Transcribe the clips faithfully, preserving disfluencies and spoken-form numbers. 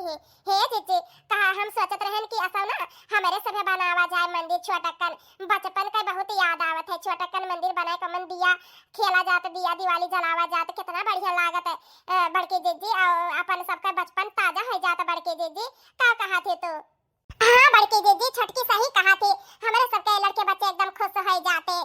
हे जीजी, कहा हम सोचत रहन कि असो ना हमरे सभे बनावा जाए मंदिर छोटकन। बचपन का बहुत याद आवत है, छोटकन मंदिर बनाए के मन दिया खेला जात, दिया दिवाली जलावा जात, कितना बढ़िया लागत है। अ, बड़की जीजी, अ, अपन सबका बचपन ताजा हो जात बड़की जीजी। का कहा थे तू? हाँ बड़की जीजी, छोटकी सही कहा थे, हमरे सबके लड़के बच्चे एकदम खुश हो जाते।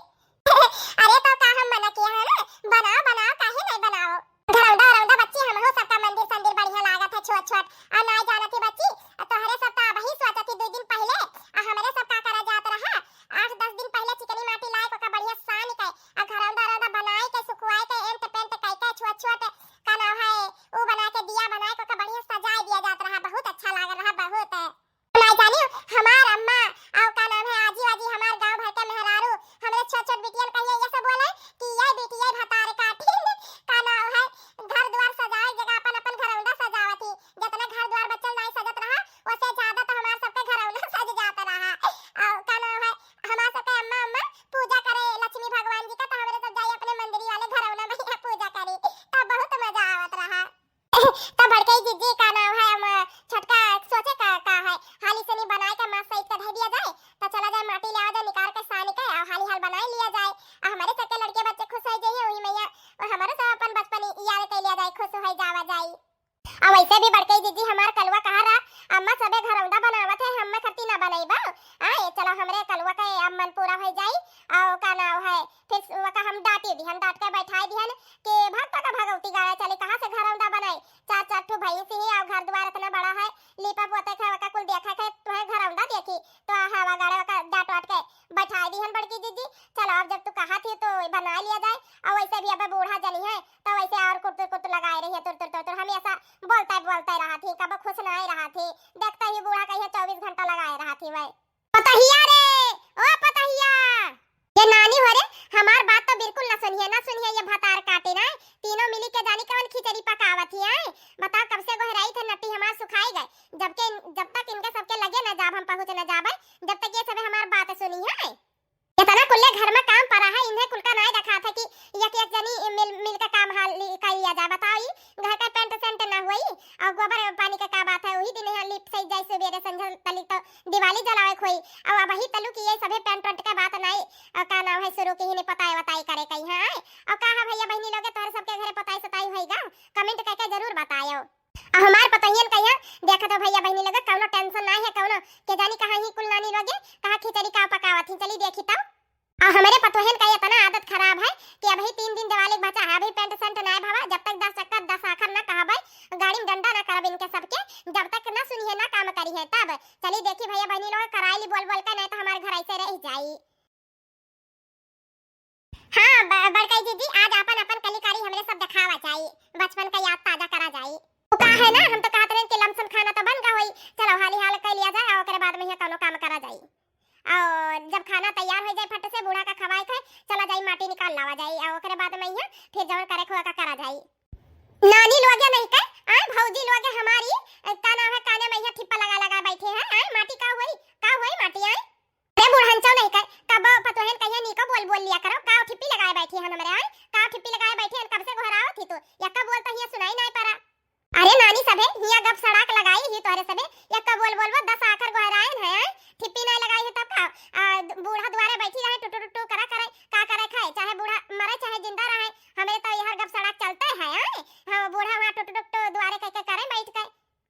अरे तो का हम मना किए हैं ना, बनाओ बनाओ, काहे नहीं बनाओ। घरौंदा औरौंदा बच्ची, हमहू सबका मंदिर संदिर बढ़िया लागत है छोट छोट, आ नाई जानत ही बच्ची, आ तोहरे सब तो अबही सोचत ही, दू दिन पहले आ हमरे सब का करा जात रहा, आठ दस दिन पहले चिकनी माटी लाए के ओका बढ़िया सान के आ घरौंदा औरौंदा बनाए के सुखवाए के एंट पेंट कई के छोट छोट का नाम है ऊ बना के दिया बनाए के ओका बढ़िया सजाए दिया जात रहा, बहुत अच्छा लाग रहा, बहुत। नाई जानी हमार अम्मा और का नाम है आजी वाजी हमार गांव भर के मेहरारू हमरे छोट छोट बिटियन कहिए ये सब बोले कि ये बिटिया भतार काटी का नाम है घर द्वार सजाए जगह अपन अपन घरौंदा सजावत ही। जितना घर द्वार बचल नाई सजत रहा, ओसे ज्यादा तो हमार सबके घरौंदा सज जात रहा। और का नाम है हमार सबके अम्मा अम्मा पूजा करे लक्ष्मी भगवान जी का, तो हमरे सब जाई अपने मंदिरी वाले घरौंदा में पूजा करी, तब बहुत मजा आवत रहा। तो बड़कई जीजी का नाम है, हम छोटका सोचे का, का है, हाली से नहीं बनाए के माँ सहित का धर दिया जाए, तो चला जाए माटी ले आवा जाए निकाल के सान के, और हाली हाल बनाए लिया जाए, और हमारे सबके लड़के बच्चे खुश हो जाइए, वही मैया और हमारे सब अपन बचपन याद कर लिया जाए, खुश हो जावा जाए। और वैसे भी बड़कई जीजी हमार कलुआ कहा रहा, अम्मा सबे घरौंदा बनावत है, हम खरती ना बनैबा, आए चलो हमरे कलुआ के अब मन पूरा हो जाई, और का नाम है, फिर ओका हम डांटी दिहन, डांट के बैठाई दिहन कि भक्ता का भगवती गाड़े चली, कहाँ से घरौंदा बनाई? चार चार ठो भैंस ही और घर द्वार इतना बड़ा है, लीपा पोते के ओका कुल देखे के तुहे घरौंदा देखी, तो हवा गाड़े ओका डांट वाट के बैठाई दिहन बड़की जीजी। चलो अब जब तू कहा थी तो बना लिया जाए, और वैसे भी अब बूढ़ा जनी है तो वैसे और कुरतुर कुरतुर लगाए रही है, तुर तुर तुर तुर हमेशा बोलते बोलते रहा थी, कब खुश ना रहा थी, देखते ही बूढ़ा कहिए चौबीस घंटा लगाए रहा थी वह। पतहिया रे, ओ पतहिया। ये नानी हो रे, हमार बात तो बिल्कुल ना सुनिए, ना सुनिए, ये भतार काटे ना। तीनों मिली के जानी कवन खिचड़ी पकावत ही हैं। बताओ कब से गोहराई थे, नटी हमार सुखाई गए। जब के, जब तक इनके सबके लगे ना जाब, हम पहुँच ना जाबे, जब तक ये सबे हमार बात सुनी है। इतना कुल्ले घर में काम पड़ा है, इन्हें कुल का नाय रखा था कि एक एक जनी मिल, मिल के काम हाल कर लिया जाए। बताओ, ई घर का पेंट सेंट ना हुई और गोबर पानी का का बात है, वही दिन यहाँ लीप सही जाए सुबेरे संझा तली तो दिवाली जलावे खोई। और अब ही तलु की ये सभे पेंट वेंट का बात नाई, और का नाम है शुरू की ही नहीं पताए वताई करे कहीं है। और का है भैया बहनी लोग तोहरे सबके घरे पताई सताई होइगा, कमेंट करके जरूर बतायो। और हमार पतोहियन कहिया देखा तो भैया बहनी लोग कौनो टेंशन नाई है, कौनो के जानी कहाँ ही कुल नानी लोगे कहाँ खिचड़ी का पकावत ही, चली देखी तब। और हमरे पतोहन का इतना आदत खराब है कि अबही तीन दिन दिवाली के बचा है, अबही पेंट सेंट नाय भवा, जब तक दस चक्कर दस आखर ना कहबे, गाड़ी में डंडा ना करब इनके सबके, जब तक ना सुनिए ना काम करी है तब। चली देखी भैया बहनी लोग कराई ली बोल बोल के, नहीं तो हमारे घर ऐसे रह जाई। हाँ ब-, बड़काई दीदी, आज आपन आपन कलीकारी हमरे सब देखावा जाई, बचपन का याद ताजा करा जाई। वो का है ना, हम तो कहत रहन कि लमसम खाना तो बन का होई, चलो हाली हाल कर लिया जाए और ओकरे बाद में यहाँ कौनो काम करा जाई। और जब खाना तैयार हो जाए फट से, बूढ़ा का खवाए के, चला जाई माटी निकाल लावा जाई, और ओकरे बाद में यहाँ फिर जवन करे खोआ का करा जाई। नानी लोगे नहीं के, आए भौजी लोगे हमारी, ए, का नाम है, काने में यहाँ ठिप्पा लगा लगा बैठे हैं, आए माटी का हुई, का हुई माटी, आए। अरे बूढ़न चौ नहीं के, कब पतोहन कहिए नीको बोल बोल लिया करो, का ठिप्पी लगाए बैठी हन हमरे, आए का ठिप्पी लगाए बैठी हन, कब से गोहरावत ही तू, यक्का बोल तो हिया सुनाई नहीं पड़ा। अरे नानी सभे, हिया गप सड़ाक लगाई ही तोहरे सभे, यक्का बोल बोल वो दस आखर गोहरायन है, आए ठिप्पी नहीं लगाई है तब का, आ, बूढ़ा दुआरे बैठी रहे, टुटू टुटू करा करे, का करे खाए, चाहे बूढ़ा मरे चाहे जिंदा रहे, हमरे तो यहर गप सड़ाक चलते है, आए हाँ, बूढ़ा वहाँ टुटू टुटू दुआरे कह के करे बैठ के।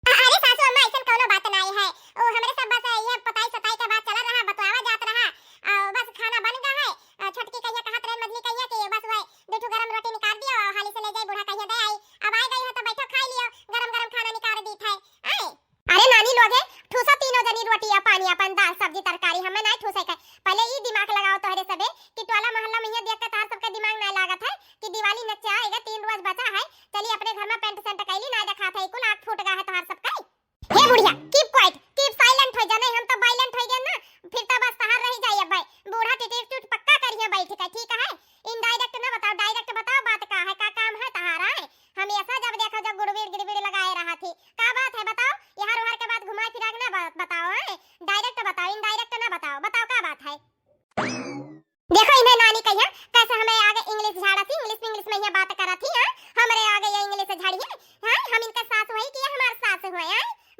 अरे सासू अम्मा, ऐसन कौनो बात नाई है। ओ, हमरे सब बस ये पताई सताई के बात चलत रहा, बतवावा जात रहा। आ, बस खाना बन गा है। आ, छोटकी कहिया कहत रहे, मझली कहिया कि बस वह दो ठो गरम रोटी निकाल दियो, और हाली से ले जाई, बूढ़ा कहिया दे आई। अब आ गई हो तो बैठो, खाई लियो, गरम गरम खाना निकाल दी थे। आए। अरे नानी लोगे, ठूसा तीनों जन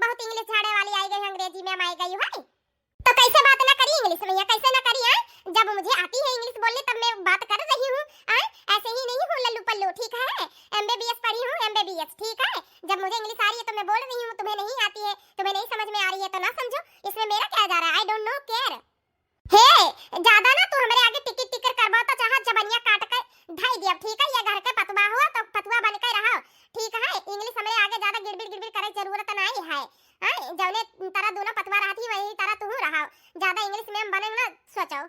बहुत English झाड़े वाली आई गई, अंग्रेजी ma'am आई गई है। तो कैसे बात ना करी English में, या कैसे ना करी, हैं? जब मुझे आती है English बोलनी तब मैं बात कर रही हूँ, हैं? ऐसे ही नहीं हूँ लल्लू पल्लू, ठीक है? M B B S पढ़ी हूँ, M B B S, ठीक है? जब मुझे English आ रही है तो मैं बोल रही हूँ, तुम्हें नहीं आती है, तुम्हें नहीं समझ में आ रही है तो ना समझो, इसमें मेरा क्या जा रहा है, I don't know care। हे, ज्यादा ना तू हमरे आगे टिकिर टिकिर करबा तो चाहा जबनिया काट के धई दियब, ठीक है? ये घर के पतवा हुआ तो पतवा बन के रहो, ठीक है? English हमरे आगे ज्यादा गिड़बिड़ गिड़बिड़ करे जरूरत नहीं है, हैं? जौने तरह दोनों पतवा रहत ही वही तरह तू रहो, ज्यादा English ma'am बने ना सोचो।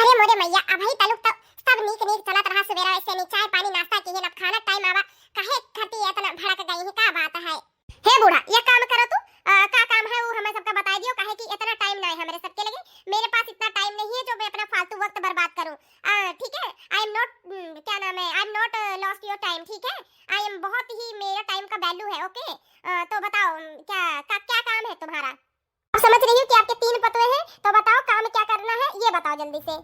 अरे मोरे मैया, अबही तलुक तो सब नीक नीक चलत रहा, सुबेरा से नी चाय पानी नाश्ता किहे, अब खाना time आवा, काहे खातिर इतना भड़क गई है, का बात है? हे बूढ़ा, ये काम करो तू, अ, का काम है वो हमें सबका बताई दियो, काहे कि इतना time ना है हमरे सबके लगे, मेरे पास इतना time नहीं है जो मैं अपना फालतू वक्त बर्बाद करूँ, अ, ठीक है? I am not, हम्म, क्या नाम है, I am not, a, lost your time, ठीक है? I am, बहुत ही मेरा time का value है, OK? अ, तो बताओ, हम्म, क्या, का, क्या काम है तुम्हारा? अब समझ रही हूँ कि आपके तीन पतोह हैं, तो बताओ काम क्या करना है, ये बताओ जल्दी से।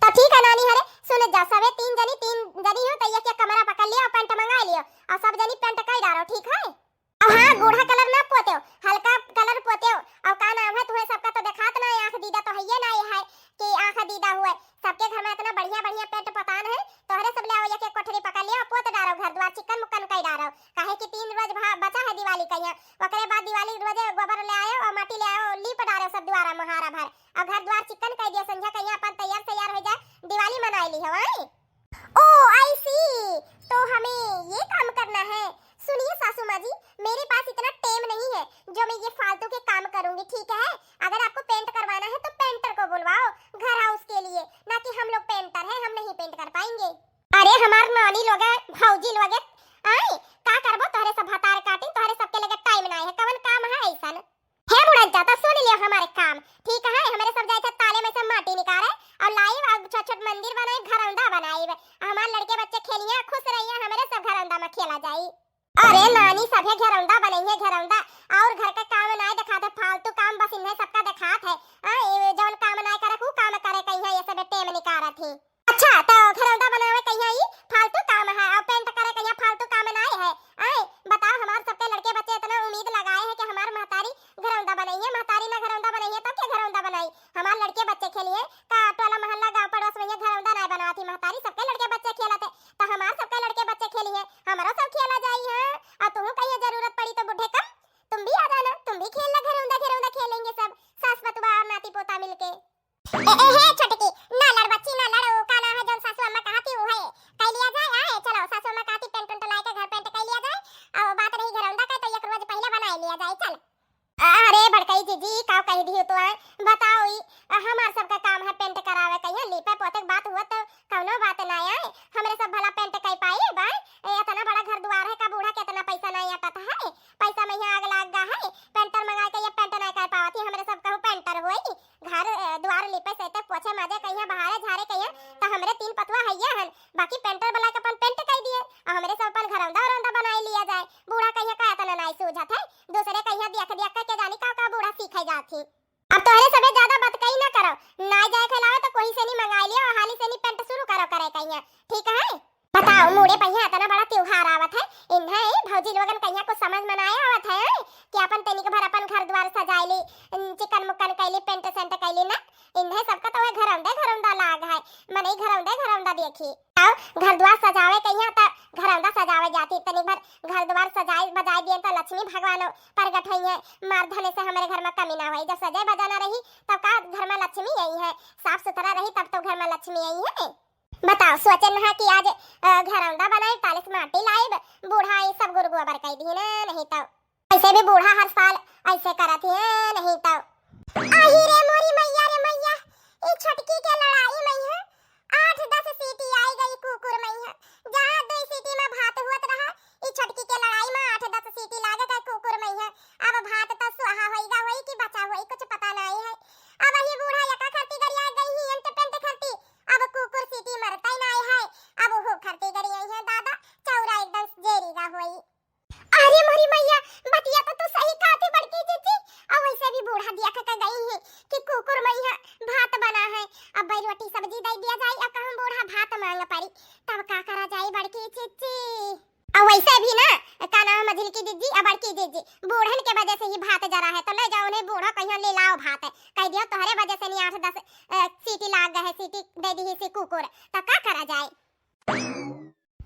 तो ठीक है नानी, हरे सुन जा, सवे तीन जनी, तीन जनी हो तो एक एक कमरा पकड़ लियो और pant मंगा लियो और सब जनी pant कई डारो, ठीक है? और हाँ, गूढ़ा colour ना पोत्यो, हल्का colour पोत्यो। और का नाम है, तुम्हें सबका तो देखात ना है, आँख दीदा तो है ये ना ये है कि आँख दीदा हुए। सबके घर में इतना बढ़िया बढ़िया pant पोतान है, तोहरे सब ले आओ एक एक कोठरी पकड़ लियो और पोत डारो, घर द्वार चिकन मुक्कन कई डारो, काहे कि तीन रोज भा-, बचा है दिवाली का यहाँ। ओकरे बाद दिवाली रोजे गोबर ले आयो और माटी ले आयो, लीप डारो सब दुआरा मोहारा भर, और घर द्वार चिकन कई दियो। संझा कहिया अपन तैयार तैयार हो जाए, दिवाली मनाई ली हो, आई? Oh, I see। तो हमें ये काम करना है। सुनिए सासू माँ जी, मेरे पास इतना time नहीं है जो मैं ये फालतू के काम करूँगी, ठीक है? अगर आपको pant करवाना है तो painter को बुलवाओ, घर house के लिए, ना कि हम लोग painter हैं, हम नहीं pant कर पाएंगे। अरे हमार नानी लोग है, भौजी लोग है, आई का करबो, तोहरे सब भतार काटिन, तोहरे सबके लगे time ना है, कवन काम है ऐसन? हे बुढ़न चाचा, सुन लियो हमारे काम, ठीक है? हमरे सब जाए थे ताले में से माटी निकाले और लाइब और छोट छोट मंदिर बनाइब, घरौंदा बनाइब। हमार लड़के बच्चे खेलिए, खुश रहिए, हमरे सब घरौंदा में खेला जाई। अरे नानी, सभे घरौंदा बनइहे, घरौंदा। और घर के काम नाय देखात है, फालतू काम बस इन्हें सबका देखात है। हाँ, ये जौन काम नाय करे, ऊ काम करे कहिया, ये सबे टेम निकारत ही। अच्छा, तो घरौंदा बनावे कहिया ई फालतू काम है, और paint करे कहिया फालतू काम नाय है। आए, बताओ, हमार सबके लड़के बच्चे इतना उम्मीद लगाए हैं कि हमार महतारी घरौंदा बनइहे, महतारी ना घरौंदा बनइहे, तब के घरौंदा बनाई? हमार लड़के बच्चे खेलिए, का टोला मोहल्ला गाँव पड़ोस में ये घरौंदा नाय बनावत ही महतारी, सबके लड़के बच्चे खेलत है, तो हमार सबके लड़के बच्चे खेलिए, हमरो सब खेला जाई, हाँ। और तुहू कहिए जरूरत पड़ी तो बुढ़े कम, तुम भी आ जाना, तुम भी खेलना घरौंदा, घरौंदा खेलेंगे सब, सास पतुआ और नाती पोता मिलके। ए, ए, हे छोटकी, ना लड़ बच्ची, ना लड़, वो का नाम है जौन सासू अम्मा कहा थी, वो है, कई लिया जाए, आए, चलो, सासू अम्मा कहा थी paint उंट लाए के घर paint कई लिया जाए, और बात रही घरौंदा के, तो एक रोज पहले बनाई लिया जाए, चल। अरे बड़कई जीजी, का कही दियो तो आए, बताओ ई, हमार सबका काम है paint करावे, कहिया लीपे पोते के बात हुआ तो कौनो बात ना आए, हमरे सब भला paint कई पाई बाय, ए, इतना बड़ा घर दुआर है, का बूढ़ा के इतना पैसा नहीं अटत है, पैसा में यहाँ आग लाग गा है, painter मंगा के ये paint नहीं कर पावत ही, हमरे सब कहूँ painter होई, घर, अ, दुआर लीपे से तक पोछे माजे कहिया बहारे झारे कहिया, तो हमरे तीन पतुआ हइया हन, बाकी painter बुला के अपन paint कई दिए, और हमरे सब अपन घरौंदा उरौंदा बनाई लिया जाए। बूढ़ा कहिया का इतना नाई सूझत है, दूसरे कहिया दिया दिया के जानी का का बूढ़ा सीखे जात ही। अब तोहरे सबे ज्यादा बतकई ना करो, नाई जाए के लावे तो कोई से नहीं मंगाई लियो, और हाली से नहीं paint शुरू करो करे कहिया, ठीक है? बताओ, मूड़े पहिया इतना बड़ा त्योहार आवत है, इन्हें भौजी लोगन कहिया कुछ समझ में ना आवत है कि अपन तनिक भर अपन घर द्वार सजाए ली, चिकन मुकन कैली, paint सेंट कैली ना, इन्हें सबका तो वह घरौंदे घरौंदा लाग है, मनई घरौंदे घरौंदा देखी। आओ, घर द्वार सजावे कहिया त घरौंदा सजावे जाती, तनिक भर घर द्वार सजाए बजाए दिए तो लक्ष्मी भगवान प्रगट होइहे, मार धने से हमरे घर में कमी ना होई। जब सजे बजाना रही तब का घर में लक्ष्मी आई है, साफ सुथरा रही तब तो घर में लक्ष्मी आई है। बताओ, सोचन हा कि आज, अ, घरौंदा बनाई, तालिस माटी लाइब, बूढ़ा ई सब गुड़ गोबर कई दी ना, नहीं तो। ऐसे भी बूढ़ा हर साल ऐसे करत ही है, नहीं तो। आही रे मोरी मैया रे मैया, ई छोटकी के लड़ाई में है, आठ दस सीटी आई गई कुकुर में है। जहाँ दो सीटी में भात हुअत रहा, ई छोटकी के लड़ाई में आठ दस सीटी लागे गए कुकुर में है। अब भात तो सुहा होइगा होई कि बचा होई, कुछ पता नहीं है। अब ये बूढ़ा यका खरती गरिया गई ही, एंट पेंट खरती, अब कुकुर सीटी मरता ही नहीं है, अब वो खरती गरिया है दादा, चौरा एकदम जेरीगा होई। अरे मोरी मैया, बतिया तो तू सही कहती बड़की जीजी। और वैसे भी बूढ़ा दिया के गई है कि कुकुर मैया भात बना है, अब भाई रोटी सब्जी दे दिया जाए, अब कहूँ बूढ़ा भात मांग पड़ी, तब का करा जाए बड़की जीजी? और वैसे भी ना, का नाम है, मझिलकी जीजी, अब बड़की जी, जी, बूढ़न के वजह से ही भात जरा है, तो ले जाओ उन्हें, बूढ़ा कहिया ले लाओ भात। कह दियो तोहरे वजह से नहीं आठ दस, अ, सीटी लाग गए है, सीटी दे दी इसी कुकुर, तो का करा जाए?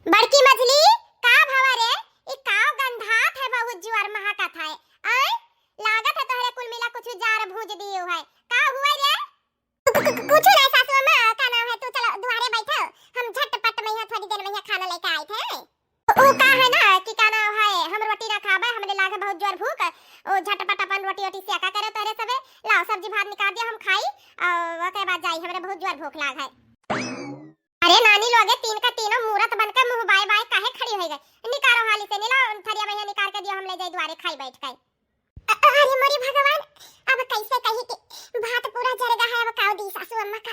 बड़की मझली, का भवा रे? ई काव गंधात है, बहुत जुआर महकत है। आय, लागत है तोहरे कुल मिला कुछ जार भूज दियो है। का हुआ रे? कु-, कु-, कु-, कुछ नहीं सासू अम्मा, का नाम है, तू चलो दुआरे बैठो, हम झटपट में यहाँ थोड़ी देर में यहाँ खाना लेके आए थे। उ का है ना कि का नाम है, हम रोटी ना खाबे, हमरे लागे बहुत जोर भूख, ओ झटपट अपन रोटी ओटी सेका करे तोहरे सबे, लाओ सब्जी भात निकाल दिया, हम खाई, और ओके बाद जाई, हमरे बहुत जोर भूख लाग है। अरे नानी लोगे, तीन का तीनों मूरत बन के मुँह बाय बाय काहे खड़ी हो गई? निकारो हाली से, निलाओ थरिया में यहाँ निकाल के दियो, हम ले जाई दुआरे खाई बैठ के। अ-, अरे मोरे भगवान, अब कैसे कही कि भात पूरा जर गा है, अब काव दी सासू अम्मा का।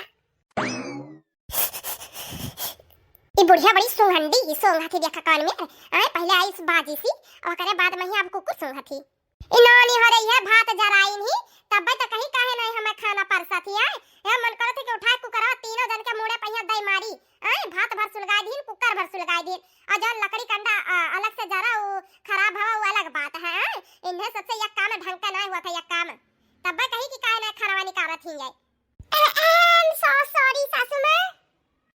ई बुढ़िया बड़ी सुंघंडी, ई सोंघा थी देखा कान में। आए, पहले आई इस बाजी सी, ओकरे बाद में ही अब कुकुर सोंघा थी। ई नानी हो रही है, भात जराइन ही, तब्बे तो कहीं काहे नहीं हमें खाना परसा थी, आए? ए, मन करत है कि उठाए कुकरवा, तीनों जन के मुड़े पहिया दई मारी, आए? भात भर सुलगाए दीन, कुकर भर सुलगाए दीन, और जौन लकड़ी कंडा, अ, अलग से जरा, उ खराब हवा, उ अलग बात है, आए? इन्हें सबसे एक काम ढंग का नहीं हुआ था, एक काम। तब्बे कहीं कि काहे नहीं खाना निकारत ही, आए? I am so sorry सासू माँ।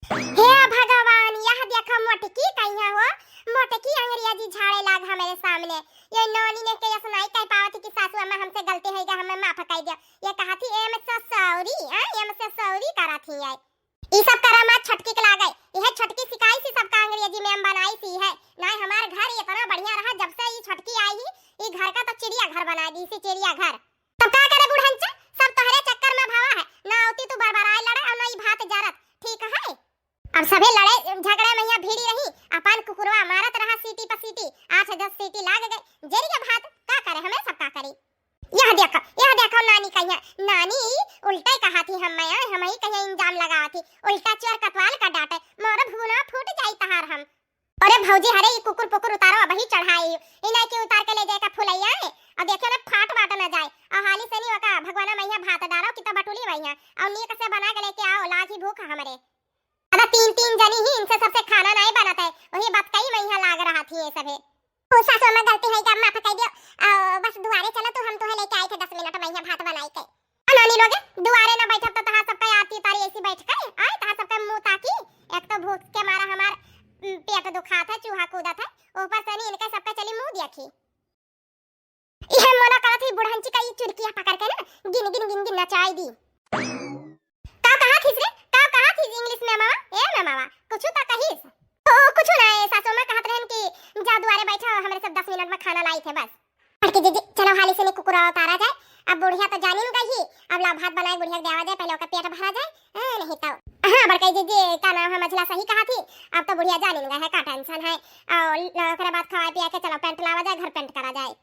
हे भगवान, यह देखो मोटकी कहिया हो, मोटकी अंग्रेजी झाड़े लाग हमारे सामने। ये नानी ने के यस नाई कह पावत थी कि सासू अम्मा हमसे गलती है गया, हमें माफ कर दिया। ये कहा थी, "I am so sorry, हाँ, I am so sorry" करा थी ये। ई सब करा मत छोटकी के लागे, यह छोटकी सिखाई सी सबका अंग्रेजी मैम बनाई सी है। नाई हमार घर इतना बढ़िया रहा जब से ई छोटकी आई ही, ई घर का तो चिड़िया घर बना दी सी, चिड़िया घर। तब का करे बुढ़ंचा, सब तोहरे चक्कर में भवा है, ना आती तू बरबराए लड़े और ना ई भात जरत, ठीक है? अब सभे लड़े झगड़े में यहाँ भीड़ी रही, अपन कुकुरवा मारत रहा सीटी पर सीटी, आठ दस सीटी लाग गए, जरिया भात, का करे, हमें सब का करी। यह देखो, यह देखो नानी कहिया, नानी उल्टे कहा थी हम, मैं, हम ही कहिया इंजाम लगावा थी, उल्टा चोर कतवाल का डांटे, मोर भूना फूट जाई तहार हम। अरे भौजी, हरे ई कुकुर पुकुर उतारो, अबही चढ़ाई, इन्हें के उतार के ले जाए का फुलैया है, और देखियो ना फाट वाट ना जाए, और हाली से नहीं ओका भगवाना मैया भात डारो कि तो बटुली मैया, और नीक से बना के लेके आओ, लागी भूख हमरे। अरे तीन तीन जनी ही, इनसे सबसे खाना नहीं बनत है, वही बात कही मैया लाग रहा थी ये सभे। ओ सासू अम्मा गलती है, का माफ कर दियो, आ, बस दुआरे चलो तो हम तुम्हें लेके आए थे दस मिनट मैया भात बनाई के। नानी लोगे, दुआरे ना बैठब तो तहार सबका आरती उतारी ऐसी बैठ के, आए तहार सबका मुंह ताकी। एक तो भूख के मारा हमार, उम, पेट दुखात है, चूहा कूदत है, ऊपर से नहीं इनके सबका चली मुंह देखी। इहे मना करत ही बुढ़ंची का ई चुरकिया पकड़ के ना गिन गिन गिन गिन नचाई दी। का कहा थीस रे? का कहा थीस इंग्लिश में मामा? ए ना मामा, कुछ तो कहीस। ओ, कुछ ना, ए, सासू माँ कहत रहन कि जा दुआरे बैठा, हमरे सब दस मिनट में खाना लाई थे बस। बड़की जीजी, चलो हाली से ने कुकुरा उतारा जाए। अब बुढ़िया तो जानिन गई ही, अब लाओ भात बनाए बुढ़िया के देवा जाए, पहले ओकर पेट भरा जाए, हाँ, नहीं तो। हाँ, बड़की जीजी, का नाम है, मझला सही कहा थी, अब तो बुढ़िया जानिन गए है, का टेंशन है। और ल-, ओकरे बाद खवाए पिया के चलो पेंट लावा जाए, घर पेंट करा जाए।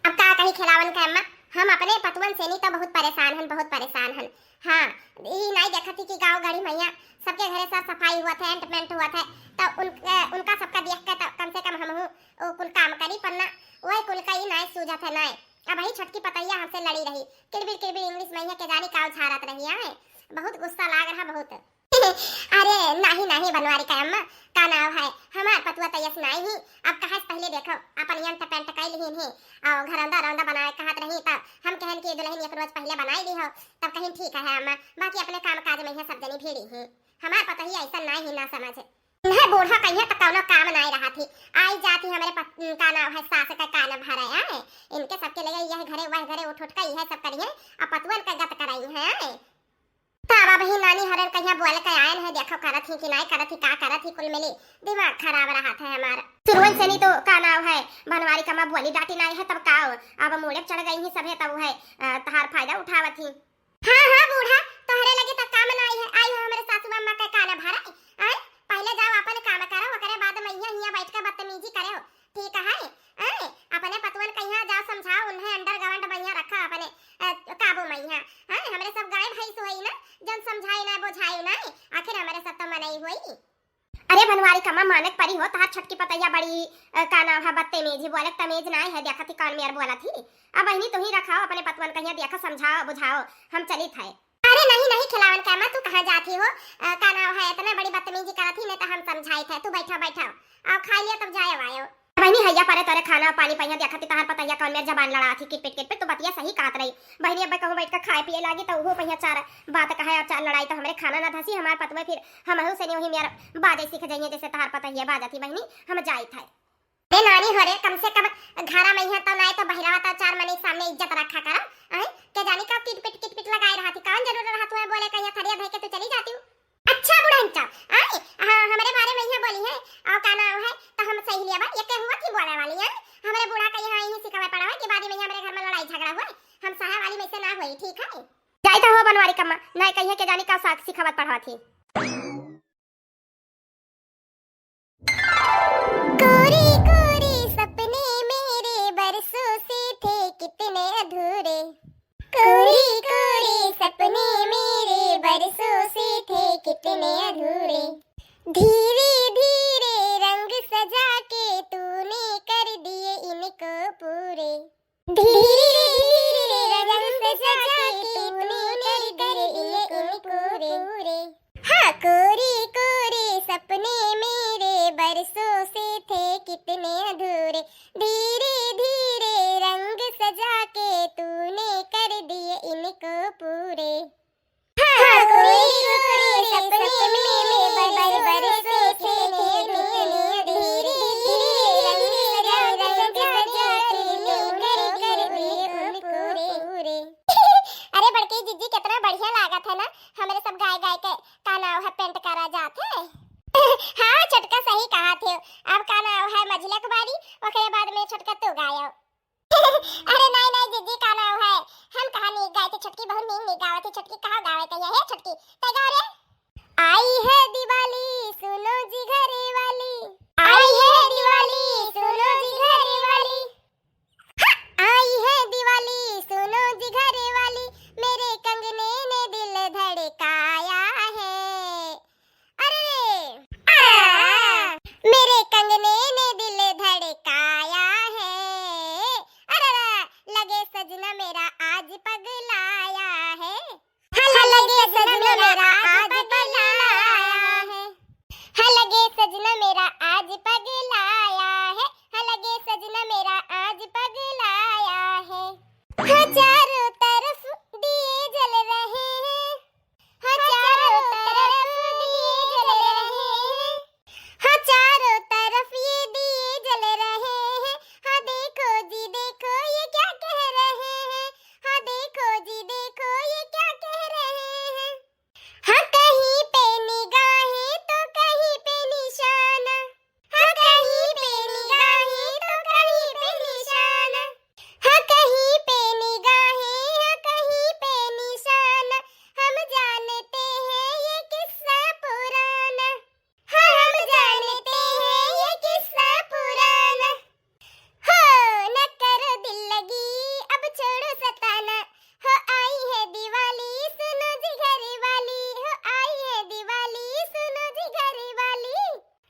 अब का कही खिलावन के अम्मा, हम अपने पतवन से नहीं तो बहुत परेशान हन, बहुत परेशान हन। हाँ, ई नहीं देखत ही कि गाँव गढ़ी मैया सबके घरे सर सफाई हुआ थे, एंट पेंट हुआ थे, तो उन, उनका सबका देख के तो कम से कम हमहू ओ कुल काम करी, पर ना, वही कुल का ही नाय सूझत है, नाय। अब वही छोटकी पतैया हमसे लड़ी रही, किड़बिड़ किड़बिड़ इंग्लिश में यहाँ के जानी काव झारत रही है। बहुत गुस्सा लाग रहा, बहुत। अरे नाही नाही बनवारी का अम्मा, का नाव है, हमार पतुआ तैयस नाई ही। अब कहा से पहले देखो, अपन यंत पेंट कई लिहिन ही, और घरौंदा रौंदा बनाए कहत रही, तब हम कहन कि दुल्हन एक रोज पहले बनाई ली हो, तब कहीं ठीक है अम्मा, बाकी अपने काम काज में यहाँ सब जनी भीड़ी ही। हमार पतोही ऐसा नाई ही ना समझ। इन्हें बूढ़ा कहिए तो कौनो काम नाई रहा थी। आई जाती हमरे पत-, का नाव है, सास का कान भरे आए। इनके सबके लगे यह घरे वह घरे उठ उठ के यह सब करिए, अब पतुअन का गत कराई है आए। तो अब अबही नानी हरन कहिया बोल के आयन है, देखो करत ही कि नाई करत ही, का करत ही, कुल मिली दिमाग खराब रहा था हमार। शुरुआत से नहीं तो का नाव है, बनवारी का माँ बोली डांटी नाई है, तब का हो? अब मूड़े चढ़ गई ही सभे, तब है, अ, तहार फायदा उठावत ही। हाँ, हाँ, बूढ़ा, तोहरे लगे त काम नाई है। आई हो हमरे सासू अम्मा के कान भरे। आय, पहले जाओ अपन काम करो, ओकरे बाद में हियां, हियां बैठ के बदतमीजी करे हो। ठीक है? आय, अपने पतवन कहिया जाओ समझाओ, उन्हें अंडरग्राउंड में हियां रखा अपने, अ, काबू में हियां। आय, हमरे सब गाय भैंस होई ना, जन समझाई ना, बुझाई ना, आखिर हमरे सब तो मनई होई। अरे बनवारी कमा मानक परी हो, तहार छोटकी पतैया बड़ी, अ, का नाम है, बदतमीज ही, बोले तमीज नाई है, देखत ही कान में यार बोलत ही। अब बहिनी तू ही रखाओ अपने पतवन कहिया, देखो समझाओ बुझाओ, हम चलित है। अरे नहीं नहीं खिलावन कमा, तू कहाँ जाती हो, अ, का नाम है, इतना बड़ी बदतमीजी करत ही, नहीं तो हम समझाई थे, तू बैठा बैठा, आओ खा लिया तब जाए आयो। बहिनी, हइया परे तोरे खाना पानी पइहा, देखत ही तहार पतोहिया कौन मेर जबान लड़ात ही, किटपिट किटपिट। तो बतिया सही कहत रही बहिनी, अब कहूँ बैठ के खाए पिए लागी तो उहो पइहा चार बात कहे और चार लड़ाई, तो हमरे खाना ना धसी, हमार पतोहिया फिर हमहू से नहीं वही मेर बाजे सीख जाइए जैसे तहार पतोहिया बाजत ही। बहिनी, हम जाइत है। ए नानी हो रे, कम से कम घरा में ही तो नाई तो बहिरवा तो चार मने के सामने इज्जत रखा करो। आए, के जानी का किटपिट किटपिट लगाए रहत ही, कौन जरूरत रहत हुए बोले, कहिया थरिया धइ के तू चली जातिउ। अच्छा बुढ़न चा, आए, हाँ, हमरे बारे में यहाँ बोली है, और का नाम है, तो हम सही लिया बा, ये के हुआ थी बोले वाली है, हमरे बूढ़ा का यहाँ यही सिखावे पड़ा है कि बाद में यहाँ हमरे घर में लड़ाई झगड़ा हुआ, हम सहा वाली में से ना हुई, ठीक है? जाई तो हो बनवारी कम्मा, ना कहिए के जानी का साग सिखावत पढ़ावत ही। कोरे कोरे सपने मेरे बरसों से थे कितने अधूरे। कोरे कोरे सपने मेरे बरसों से थे कितने अधूरे। धीरे धीरे रंग सजा के तूने कर दिए इनको पूरे। धीरे धीरे रंग सजा के तूने कर दिए इनको पूरे। हाँ, कोरे कोरे सपने मेरे बरसों से थे कितने अधूरे। धीरे धीरे रंग सजा के तूने कर दिए इनको पूरे। हाँ, कोरे कोरे सपने मेरे बरसों से थे कितने अधूरे। धीरे धीरे रंग सजा के तूने कर दिए उनको पूरे। अरे बड़की जिज्जी, कितना बढ़िया लागत है ना, हमरे सब गाय गाय के का नाम है पेंट करा जात है। हाँ छोटका, सही कहा थे। अब का नाम है मझिला कुमारी, ओकरे बाद में छोटका तू गायो। अरे नहीं नहीं जिज्जी, का नाम है, हम कहाँ नीक गाए थे, छोटकी बहुत नीक नीक गावत थी। छोटकी कहाँ गावे कहिया है छोटकी, तै गाओ रे। आई है दिवाली सुनो जी घरे वाली, आई है दिवाली सुनो जी घरे वाली। आई है दिवाली सुनो जी घरे वाली, मेरे कंगने ने दिल धड़काया है। अरे रे, आ, मेरे कंगने ने दिल धड़काया है। अरे रे, लगे सजना मेरा आज पगलाया है। हाँ, लगे सजना मेरा आज पगलाया है। हाँ, लगे सजना मेरा आज पगलाया है। हाँ, लगे सजना मेरा आज पगलाया है। हाँ, चारों तरफ दिए जल रहे हैं। हाँ, चारों तरफ दिए जल रहे हैं। हाँ, चारों तरफ ये दिए जल रहे हैं। हाँ, देखो जी, देखो, ये क्या कह रहे हैं। हाँ, देखो जी, देखो, ये क्या कह रहे हैं। हाँ, कहीं पे निगाहें तो कहीं पे निशाना। हाँ, कहीं पे निगाहें तो कहीं पे निशाना। हाँ, कहीं पे निगाहें, हाँ, कहीं पे निशाना। हम जानते हैं ये किस्सा पुराना। हाँ, हम जानते हैं ये किस्सा पुराना। हो, न करो दिल लगी, अब छोड़ो सताना। हो, आई है दिवाली, सुनो जी घर वाली। हो, आई है दिवाली, सुनो जी घर वाली।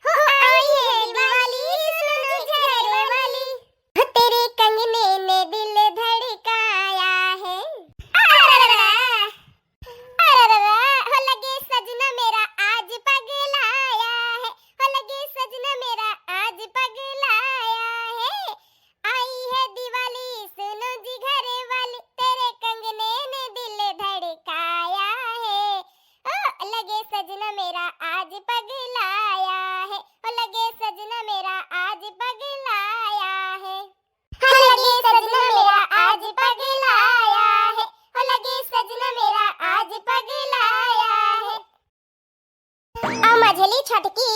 हो, आई है दिवाली, सुनो जी घर वाली। हो, तेरे कंगने ने दिल धड़काया है। अरे रे रे। अरे रे रे, हो लगे सजना मेरा आज पगलाया है, हो लगे सजना मेरा आज पगलाया है। आई है दिवाली सुनो जी घरे वाली, तेरे कंगने ने दिल धड़काया है। ओ लगे सजना मेरा आज पगलाया है, ओ लगे सजना मेरा आज पगलाया है। हो लगे सजना मेरा आज पगलाया है, हो लगे सजना मेरा आज पगलाया है। अब मझली छोटकी,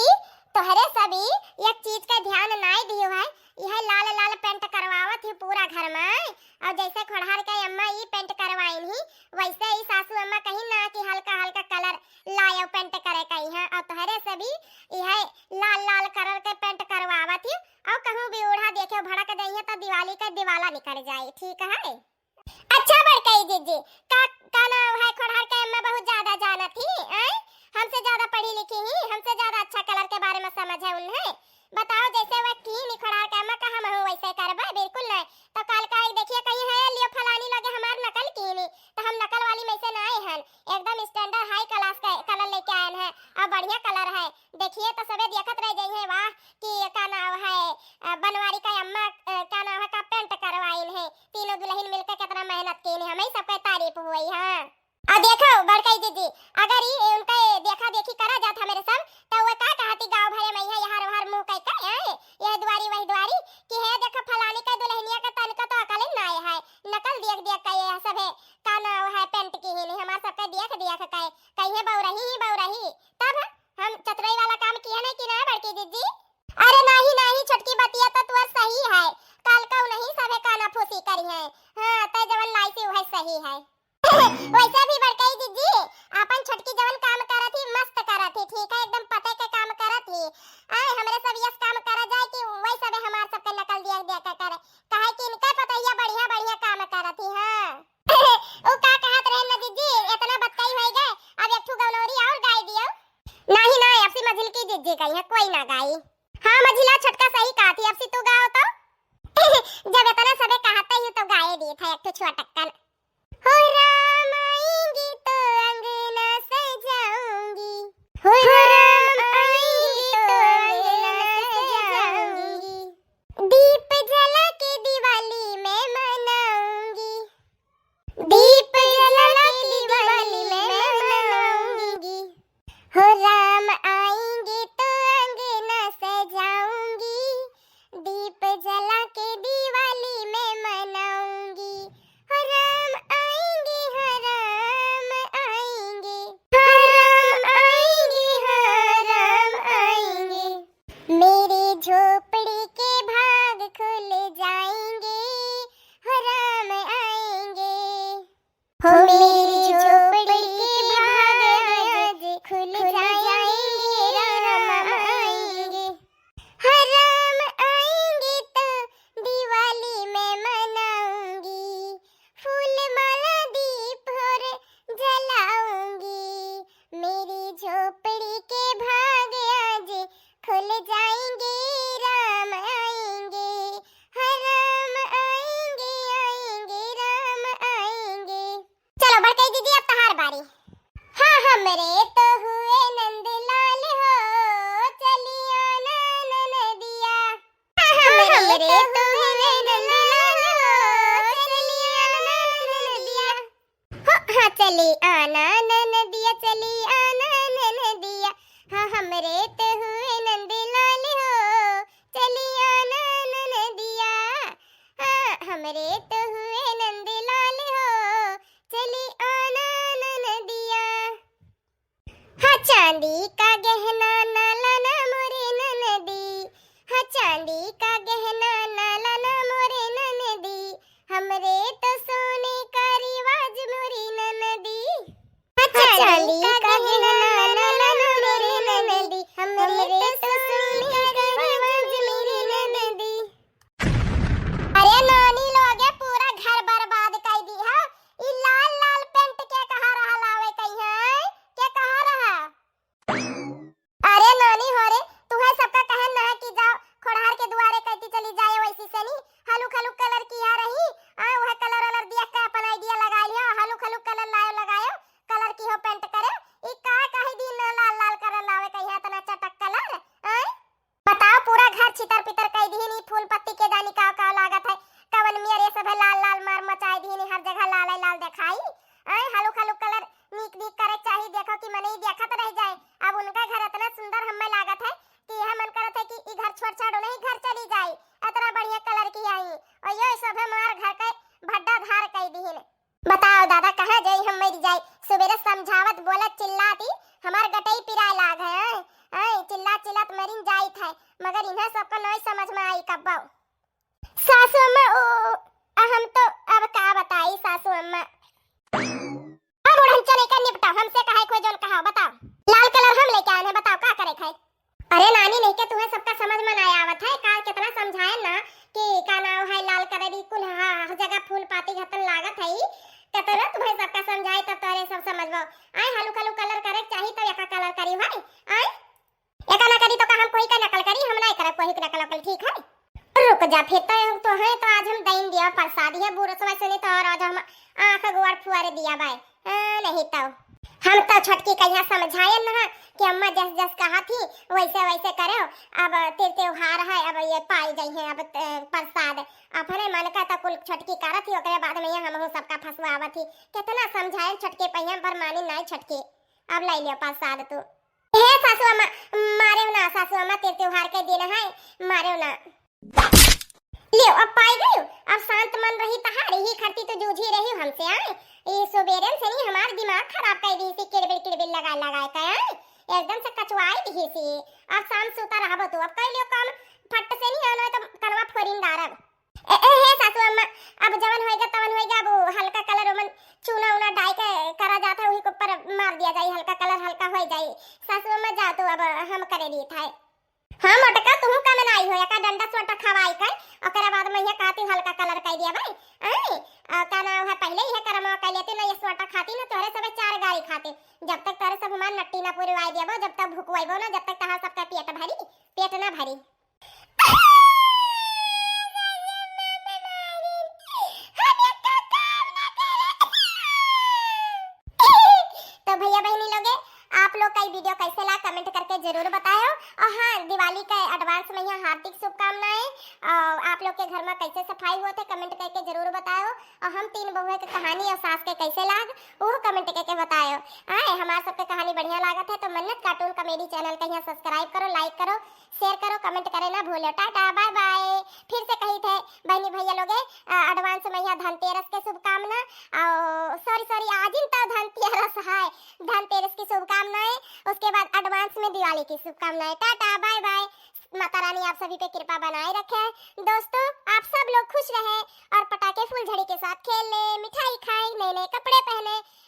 तोहरे सभी एक चीज का ध्यान नाई दियो है, यह लाल लाल पेंट करवावत ही पूरा घर में। और जैसे खोड़हर के अम्मा ई पेंट करवाइन ही, वैसे ही सासू अम्मा कहीं ना कि हल्का हल्का कलर लायो पेंट करे कहीं है। और तोहरे सभी यह लाल लाल कलर के पेंट करवावत ही, और कहूँ भी बूढ़ा देखे भड़क जइहे तो दिवाली का दिवाला निकल जाए, ठीक है? अच्छा बड़कई जिज्जी, का, का नाम है, खोड़हर के अम्मा बहुत ज्यादा जानत ही, आय? हमसे ज्यादा पढ़ी लिखी ही, हमसे ज्यादा अच्छा कलर के बारे में समझ है उन्हें। बताओ, जैसे वह कीनी खोड़हर के अम्मा का हमहू वैसे करबे, बिल्कुल नहीं। तो काल का एक देखिए कहीं है, लियो फलानी लगे हमार नकल कीनी, तो हम नकल वाली में से नहीं हन, एकदम standard high class के कलर लेके आयन है, और बढ़िया कलर है। देखिए तो सबे देखत रह जाइए, वाह कि का नाम है, अ, बनवारी के कितना मेहनत कीन है, हमही सबके तारीफ हुई, हाँ। और देखो बड़कई दीदी, अगर ई उनके देखा देखी करा जात हमरे सब, तो वो का कहती गाँव भरे में यहाँ हर हर मुँह कह के, हैं, यह दुआरी वही दुआरी, कि हे देखो फलानी के दुल्हनिया के तनिको तो अकल ही ना आए है, नकल देख देख के ये सभे का नाव है पेंट की ही नहीं, हमार सबके देख देख के कहिए बउरही ही बउरही। तब हम चतुराई वाला काम किए नहीं कि ना बड़की दीदी? अरे नाही नाही छोटकी बतिया तो तुअर सही है, काल का नहीं सभे काना फूसी करी है। हाँ, तै जवन लाइसी उहे सही है। वैसे भी बड़कई दीदी, आपन छोटकी जवन काम करत ही, मस्त करत ही, ठीक है, एकदम पते के काम करत ही। आए, हमरे सब यस काम करा जाए कि वही सबे हमार सबके नकल दिया दिया के करे, काहे कि इनके पतैया बढ़िया बढ़िया काम करत ही। हाँ। उ का कहत रहे न दीदी, इतना बतकई होई गए, अब एक ठू गौनौरी और गाय दियो। नाही ना, अब सी मझिलकी दीदी गई है, कोई ना गाई। हाँ मझिला, छोटका सही कहत ही, अब सी तू गाओ तो। जब इतना सबे कहते ही तो गाए दी था एक ठो छोटक्कन। हो राम आएंगे तो अंगना सजाऊंगी, हो राम आएंगे तो अंगना सजाऊंगी, दीप जला के दिवाली मैं मनाऊंगी, दीप जला के दिवाली मैं मनाऊंगी। हो राम आएंगे तो अंगना सजाऊंगी, दीप जला के दिवाली मैं मनाऊंगी। हो राम आएंगे, हो राम आएंगे, हो राम आएंगे, हो राम आएंगे। मेरी झोपड़ी के भाग खुल जाएंगे, हो राम आएंगे। हो मेरी झोपड़ी के भाग आज खुल जाएंगे, राम आएंगे। हाँ, राम आएंगे तो दिवाली मैं मनाऊंगी, फूल माला दीप और जलाऊंगी। मेरी झोपड़ी के भाग आज खुल जाएंगे, राम आएंगे, हाँ, राम आएंगे, आएंगे, राम आएंगे। चलो बड़कई दीदी, अब तहार बारी। हाँ, हमरे तो हुए नंदलाल हो, चली आना ननदिया। हाँ, हमरे तो हुए नंदलाल हो, चली आना ननदिया। हो, हाँ, चली आना ननदिया, चली आना ननदिया। हाँ, हमरे तो हुए नंदलाल हो, चली आना ननदिया। हाँ, हमरे तो हुए नंदलाल हो, चली आना ननदिया। हाँ, चांदी का गहना ना लाना मोरे ननदी, हाँ, चांदी का गहना ना लाना मोरे ननदी, हमरे तो सोने का रिवाज मोरी ननदी। हाँ, चांदी का गहना ना लाना मोरे ननदी, हमरे तो सोने का रिवाज मोरी ननदी। अरे नानी लोगे, पूरा घर बर्बाद कर दी है। ई लाल लाल पेंट के कहा रहा लावे कही है, के कहा रहा? अरे नानी हो रे, तुहे सबका कहन ना है कि जाओ खोड़हार के दुआरे कहती चली जाए, वैसी से नी हलुक हलुक कलर किया रही। आ, वह कलर वलर दिया के अपन आइडिया लगा लियो, हलुक हलुक कलर लायो लगायो, कलर की हो पेंट करे। ई का कही दी ना लाल लाल कलर लावे कही है, इतना चटक कलर, आय? बताओ, पूरा घर छितर पितर कई दिहिन, ई फूल पत्ती के जानी का का लागत है, कवन मियर ये सब है, लाल लाल मार मचाई दिहिन, हर जगह लाल है, लाल देखाई। आय, हलुक हलुक कलर नीक नीक करे चाही, देखो कि मनई देखत रह जाए। अब उनका घर इतना सुंदर हमें लागत है कि यह मन करत है कि ई घर छोड़ छाड़ नहीं घर चली जाए, इतना बढ़िया कलर की आई। और ये सब है मार घर के भड्डा धार कई दिहिन। बताओ दादा, कहाँ जाई हम मर जाई? सुबेरे समझावत बोलत चिल्लाती हमार गटई पिराए लाग है, हैं? हैं? चिल्ला चिल्लात मरिन जाइत है, मगर इन्हें सबका नहीं समझ में आई कब्बो। सासू अम्मा, ओ, ओ, हम तो अब का बताई सासू अम्मा। अब बुढ़न चले का निपटा, हमसे कहे कोई जौन कहा, बताओ। लाल कलर हम लेके आए हैं, बताओ का करे खाए? अरे नानी, नहीं के तुम्हें सबका समझ में ना आवत है का? कितना समझाए ना कि का नाव है लाल कलर, ई कुल हा-, हर जगह फूल पाती घतन लागत है, ई कितना तुम्हें सबका समझाए तब तोरे सब समझबो। आए हलुक हलुक कलर करे के चाही तो एका कलर करी है, आए एका ना करी तो का हम कोई का नकल करी? हम ना करब कोई के नकल वकल, ठीक है? रुक जा, फिर तो, तो है तो आज हम दइन दिया प्रसाद है, बूढ़ो समय सुनी तो और आज हम आँख गोड़ फुआरे दिया बाय। हाँ, नहीं तो हम तो छोटकी कहिया समझाए ना कि अम्मा जस जस कहत ही वैसे वैसे करो। अब तिर त्योहार है, अब ये पाई जइहैं अब त-, प्रसाद। अपने मन का त कुल छोटकी करत ही, ओकरे बाद में ये हमहू सबका फंसवावत ही। कितना समझाए छोटकी पहिया पर मानी नाई छोटकी। अब लाई लियो प्रसाद तू। हे सासू अम्मा, मारेउ ना सासू अम्मा, तिर त्योहार के दिन है, मारेउ ना। लियो, अब पाई गई, अब शांत मन रही तहार, यही खरती तो जूझी रही हमसे, आए। ये सुबेरे से नहीं हमार दिमाग खराब कर दी, इसी किड़बिड़ किड़बिड़ लगा लगा के, आए। एकदम से कचवाई दी सी। अब शाम सूता रहबो तू, अब कई लियो काम, फट से नहीं आना तो कनवा फोरिन डारब। ए, ए, हे सासू अम्मा, अब जवन होइगा तवन होइगा, अब वो हल्का कलर ओमन चूना उना डाई के करा जात है, वही के ऊपर मार दिया जाई, हल्का कलर हल्का हो जाई। सासू अम्मा जा तू, अब हम करे दी था। हाँ मोटका, तुहू का मनाई हो, एका डंडा सोटा खवाई कर, ओकरे बाद में ये कहती हल्का कलर कर दिया भाई। आई, आ, का नाम है, पहले ये करमवा कर लेते ना, ये सोटा खाती ना, तोहरे सब चार गारी खाते। जब तक तोहरे सब हमार नट्टी ना पुरवाई देबो, जब तक भुकवाइबो ना, जब तक तहार सबका पेट भरी, पेट ना भरी। तो भैया बहनी लोगे, आप लोग का ये वीडियो कैसे ला, कमेंट करके जरूर बतायो। और हाँ, दिवाली का एडवांस में यहाँ हार्दिक शुभकामनाएं। और आप लोग के घर में कैसे सफाई हुआ थे, कमेंट करके जरूर बतायो। और हम तीन बहुए के कहानी और सास के कैसे लाग, वो कमेंट करके बतायो। आए, हमार सबके कहानी बढ़िया लागत है तो मन्नत कार्टून कॉमेडी चैनल का यहाँ सब्सक्राइब करो, लाइक करो, शेयर करो, कमेंट करे ना भूलो। Tata, bye bye. फिर से कही थे बहनी भैया लोगे, अ, एडवांस में यहाँ धनतेरस के शुभकामना और सॉरी सॉरी, आज ही तो धनतेरस है, धनतेरस की शुभकामनाएं, उसके बाद एडवांस में दिवाली की शुभकामनाएं। Tata, bye bye. माता रानी आप सभी पे कृपा बनाए रखे। दोस्तों, आप सब लोग खुश रहे और पटाखे फुलझड़ी के साथ खेले, मिठाई खाए, नए नए कपड़े पहने।